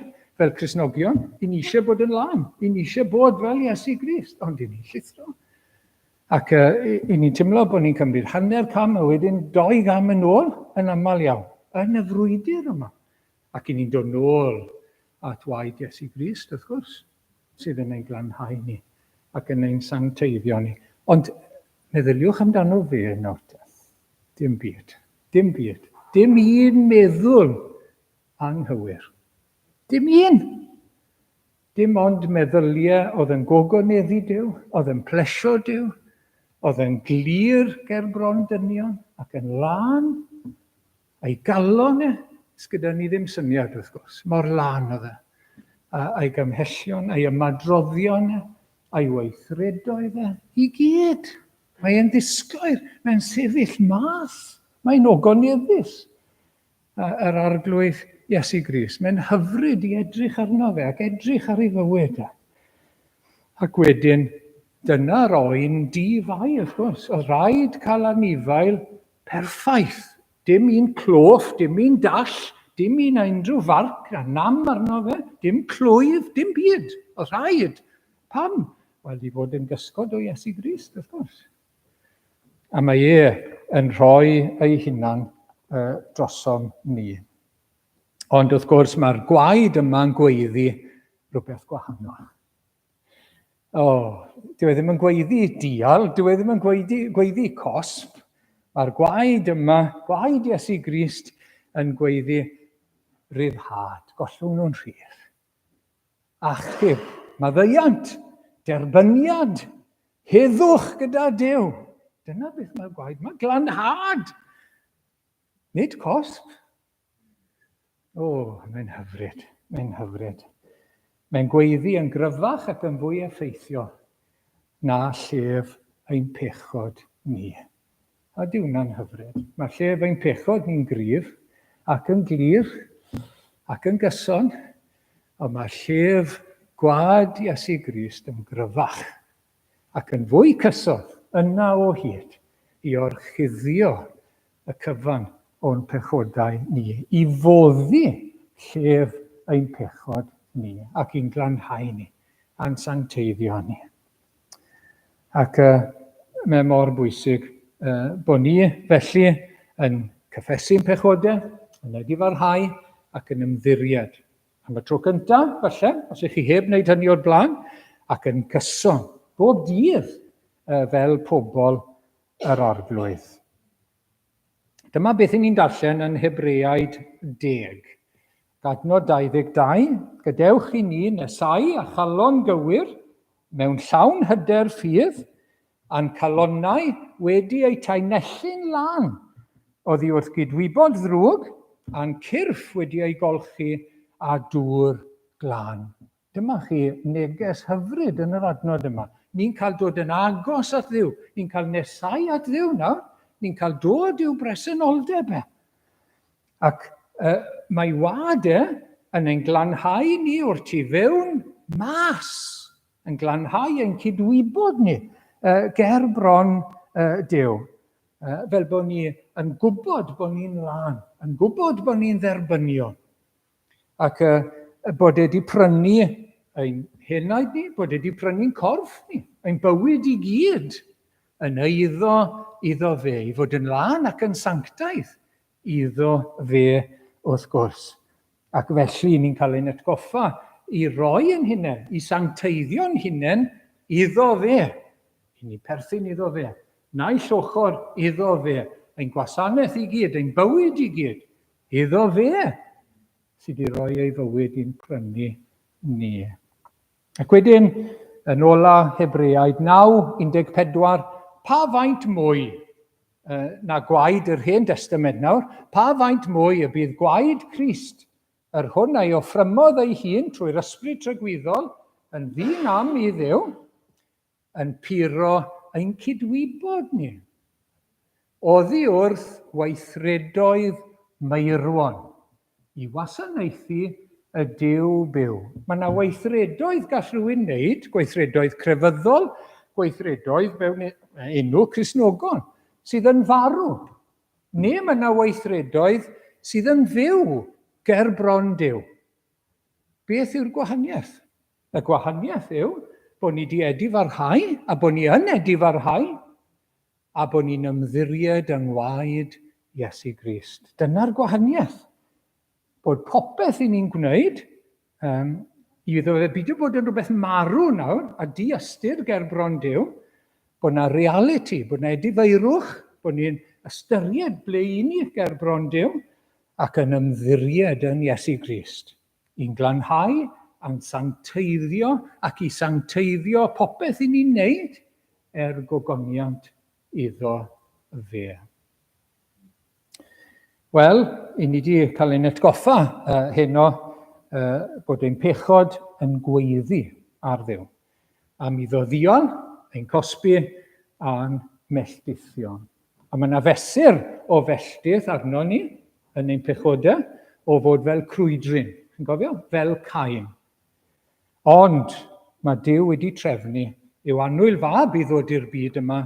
fel Cristnogion, i ni eisiau bod yn lân. I ni eisiau bod fel Iesu Grist, ond i ni'n llithro. Ac i ni'n teimlo bod ni'n cymryd hanner cam a wedyn doi gam yn ôl yn aml iawn, yn y frwydr yma. Ac i ni'n dod nôl at waed Iesu Grist, wrth gwrs, sydd yn ein glanhau ni ac yn ein sancteiddio ni. Ond meddyliwch amdano fe nawr te. Dim byd. Dim byd. Dim un meddwl anghywir. Dim un. Dim ond meddyliau oedd yn gogoneddu Duw, oedd yn plesio Duw, oedd yn glir ger bron dynion ac yn lân. A'i galon e, sgyda ni ddim syniad wrth gwrs, mor lân oedd e. A'i gymhellion, a'i ymadroddion e, a'i weithredoedd e, i gyd. Mae e'n ddisglair, mae'n sefyll mas, mae'n ogoneddus. Yr Arglwydd Iesu Grist, mae'n hyfryd i edrych arno fe ac edrych ar ei fywyd e. Ac wedyn, dyna'r oen di-fai, wrth gwrs. Oedd rhaid cael anifail perffaith. Dim un cloff, dim un dall, dim un unrhyw farc a nam arno fe, dim clwyf, dim byd. Oedd rhaid. Pam? Wel, i fod yn gysgod o Iesu Grist, wrth gwrs. A mae e yn rhoi ei hunan drosom ni. Ond wrth gwrs mae'r gwaed yma'n gweiddi rhywbeth gwahanol. O, dyw e ddim yn gweiddi dial, dyw e ddim yn gweiddi, gweiddi cosb. Mae'r gwaed yma, gwaed Iesu Grist, yn gweiddi ryddhad, gollwng nhw'n rhydd. Achub, maddeuant, derbyniad, heddwch gyda Duw. Dyna beth mae'r gwaed yma, glanhad. Nid cosb. O, mae'n hyfryd, mae'n hyfryd. Mae'n gweiddi yn gryfach ac yn fwy effeithiol na llef ein pechod ni. A 'di hwnna'n hyfryd. Mae llef ein pechod ni'n gryf ac yn glir ac yn gyson, ond mae llef gwaed Iesu Grist yn gryfach ac yn fwy cyson yna o hyd i orchuddio y cyfan o'n pechodau ni, i foddi llef ein pechod ni ac i'n glanhau ni a'n sancteiddio ni. Ac uh, mae mor bwysig uh, bod ni felly yn cyffesu'n pechodau, yn edifarhau ac yn ymddiried. Am y tro cyntaf, falle, os ych chi heb wneud hynny o'r blaen, ac yn gyson, bob dydd, uh, fel pobl yr Arglwydd. Dyma beth ni'n darllen yn Hebreaid 10. Gadnod 22, gadewch i ni nesau a chalon gywir mewn llawn hyder ffydd, a'n calonnau wedi eu taenellu'n lân oddi wrth gydwybod ddrwg, a'n cyrff wedi eu golchi â dŵr glân. Dyma chi neges hyfryd yn yr adnod yma. Ni'n cael dod yn agos at Dduw. Ni'n cael nesau at Dduw nawr. Ni'n cael dod i'w bresenoldeb e. Ac uh, mae wad e yn ein glanhau ni o'r tu fewn mas, yn glanhau ein cydwybod ni uh, ger bron uh, Duw. Uh, fel bod ni yn gwybod bod ni'n lân, yn gwybod bod ni'n dderbyniol. Ac uh, bod e wedi prynu ein henaid ni, bod e wedi prynu'n corff ni, ein bywyd i gyd yn eiddo iddo fe, i fod yn lân ac yn sanctaidd iddo fe wrth gwrs. Ac felly ni'n cael ein atgoffa i roi ein hunain, i sancteiddio'n hunain iddo fe, i ni perthyn iddo fe, naill ochr iddo fe, ein gwasanaeth i gyd, ein bywyd i gyd, Iddo fe sydd wedi rhoi ei fywyd i'n prynu ni. Ac wedyn, yn ola Hebreaid 9, 14, pa faint mwy na gwaed yr Hen Destament nawr, pa faint mwy y bydd gwaed Crist, yr hwn a'i offrymodd ei hun trwy'r ysbryd tragwyddol, yn ddyn am i Dduw, yn puro ein cydwybod ni oddi wrth weithredoedd meirwon i wasanaethu y Duw byw. Mae yna weithredoedd gall rhywun wneud, gweithredoedd crefyddol, gweithredoedd mewn e, enw Cristnogol, sydd yn farw. Neu mae yna weithredoedd sydd yn fyw ger bron Duw. Beth yw'r gwahaniaeth? Y gwahaniaeth yw bod ni wedi edifarhau a bod ni yn edifarhau a bod ni'n ymddiried yng ngwaed Iesu Grist. Dyna'r gwahaniaeth. Bod popeth i ni'n gwneud, um, iddo fe beidio bod yn rhywbeth marw nawr a di-ystyr ger bron Duw, bod na realiti, bod na edifeirwch, bod ni'n ystyried ble i ni ger bron Duw ac yn ymddiried yn Iesu Grist. I'n glanhau a'n sancteiddio ac i sancteiddio popeth i ni'n wneud er gogoniant iddo fe. Wel, i ni wedi cael ein atgoffa uh, heno uh, bod ein pechod yn gweiddi ar Dduw. Am iddo ddial, ein cosbi a'n melldithion. A mae yna fesur o felltith arno ni yn ein pechodau o fod fel crwydryn. Chi'n cofio? Fel Cain. Ond mae Duw wedi trefnu i'w annwyl fab i ddod i'r byd yma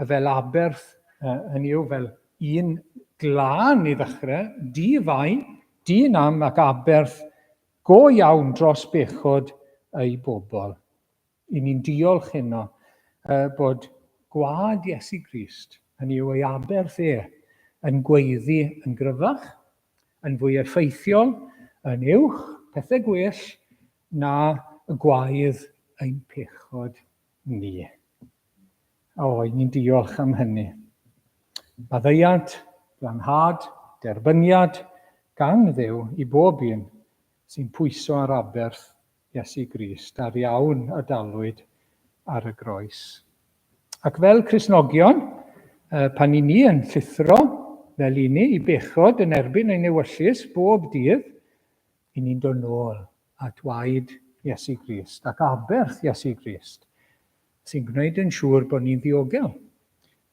fel aberth, hynny yw fel un glân i ddechrau, di-fai, di-nam ac aberth go iawn dros bechod ei bobl. I ni'n diolch heno bod gwad Iesu Grist, hynny yw ei aberth e, yn gweiddi yn gryfach, yn fwy effeithiol, yn uwch, pethau gwell na gwaedd ein pechod ni. O, i ni'n diolch am hynny. Maddeuant, glanhad, derbyniad gan Dduw i bob un sy'n pwyso ar aberth Iesu Grist a'r iawn a dalwyd ar y groes. Ac fel Cristnogion, pan i ni yn llithro, fel i ni, i bechod yn erbyn ein ewyllys bob dydd, i ni'n dod nôl at waed Iesu Grist ac aberth Iesu Grist, sy'n gwneud yn siŵr bod ni'n ddiogel,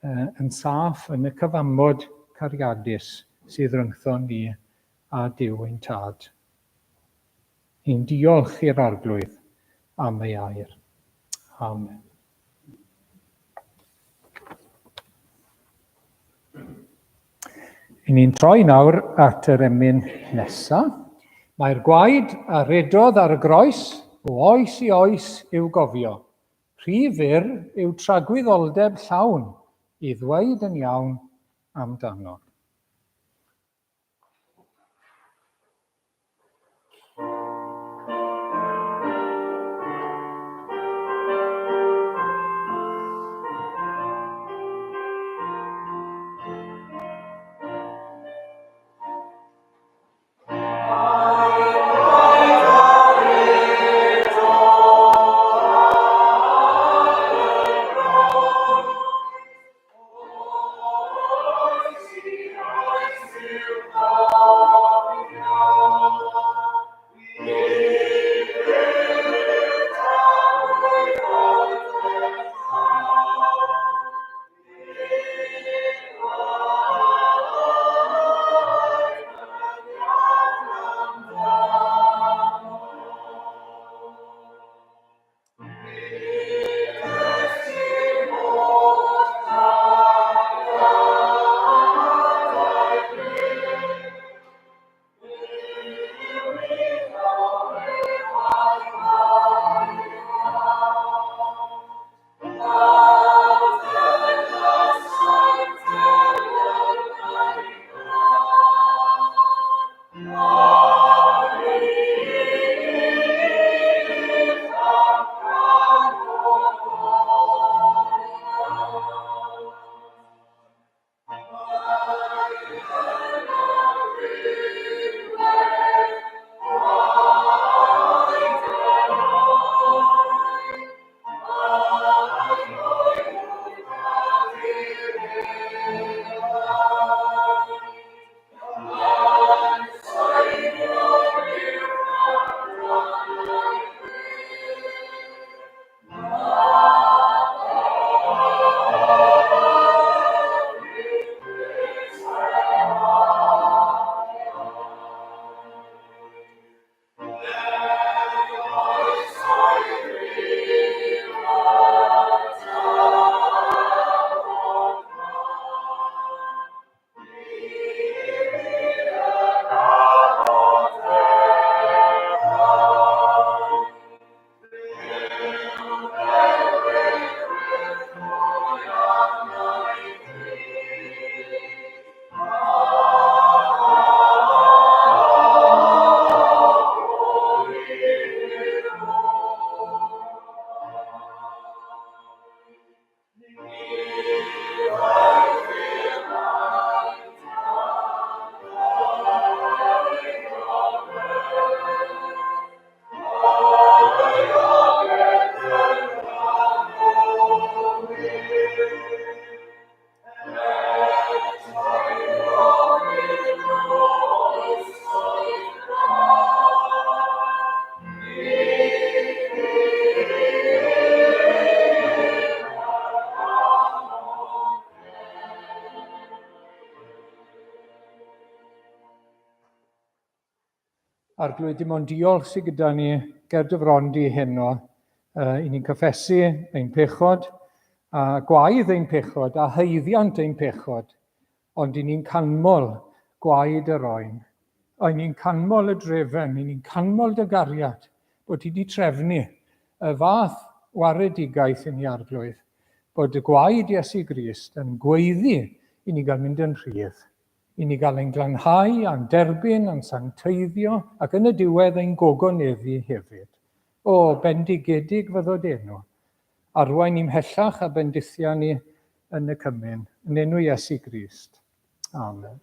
yn saff yn y cyfamod cariadus sydd rhyngthon ni a Duw ein Tad. Ni'n diolch i'r Arglwydd am ei air. Amen. I ni'n troi nawr at yr emyn nesaf. Mae'r gwaed a redodd ar y groes o oes i oes i'w gofio. Rhy fyr yw tragwyddoldeb llawn i ddweud yn iawn amdano. Arglwydd, dim ond diolch sydd gyda ni ger dy fron di heno. I ni'n cyffesu ein pechod, a gwaedd ein pechod, a haeddiant ein pechod, ond i ni'n canmol gwaed yr oen. A i ni'n canmol y drefen, i ni'n canmol dy gariad, bod ti wedi trefnu y fath waredigaeth i ni Arglwydd, bod y gwaed Iesu Grist yn gweiddi i ni gael mynd yn rhydd, i ni gael ein glanhau a'n derbyn a'n sancteiddio ac yn y diwedd ein gogoneddu hefyd. O, bendigedig fyddo dy enw. Arwain ni mhellach a bendithia ni yn y cymun. Yn enw Iesu Grist. Amen.